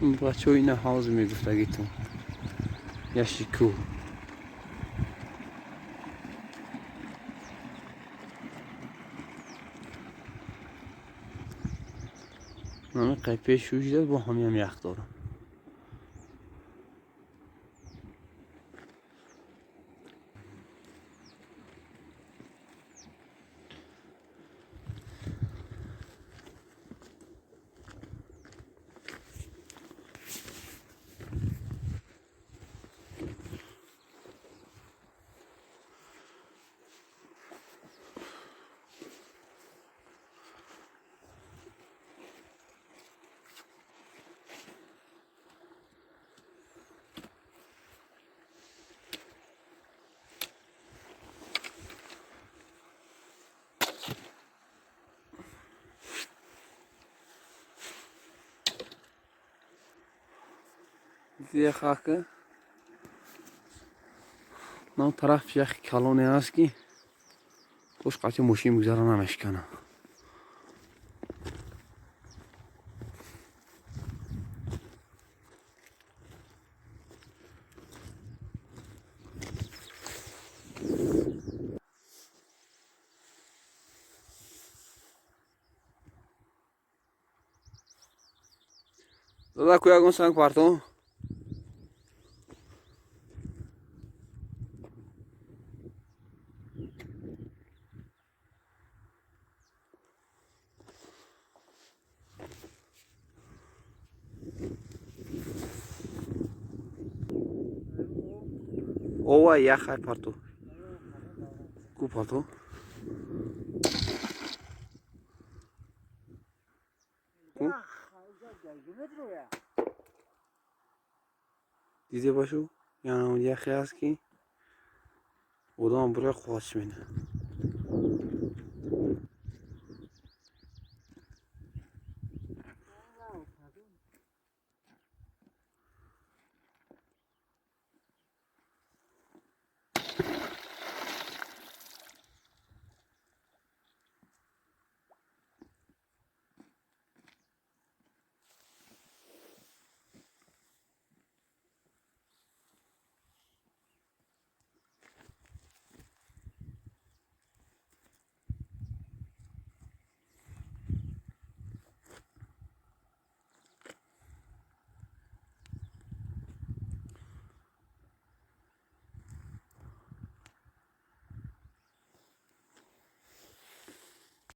Бачаҳо, ина ҳавз мегуфтагитон. Яши кӯҳ. Нами қай пеш шуда бо ҳамиам ях дорам. Яхака. Нам тараф яхи калоне аст, ки кош қати мошин гузара намешкана. Дада, ку ягон санг партон. Ова яхай парту. Ку парту. Ку? Диде башу? Яна яхе аст, ки одам бурои қувватш менад.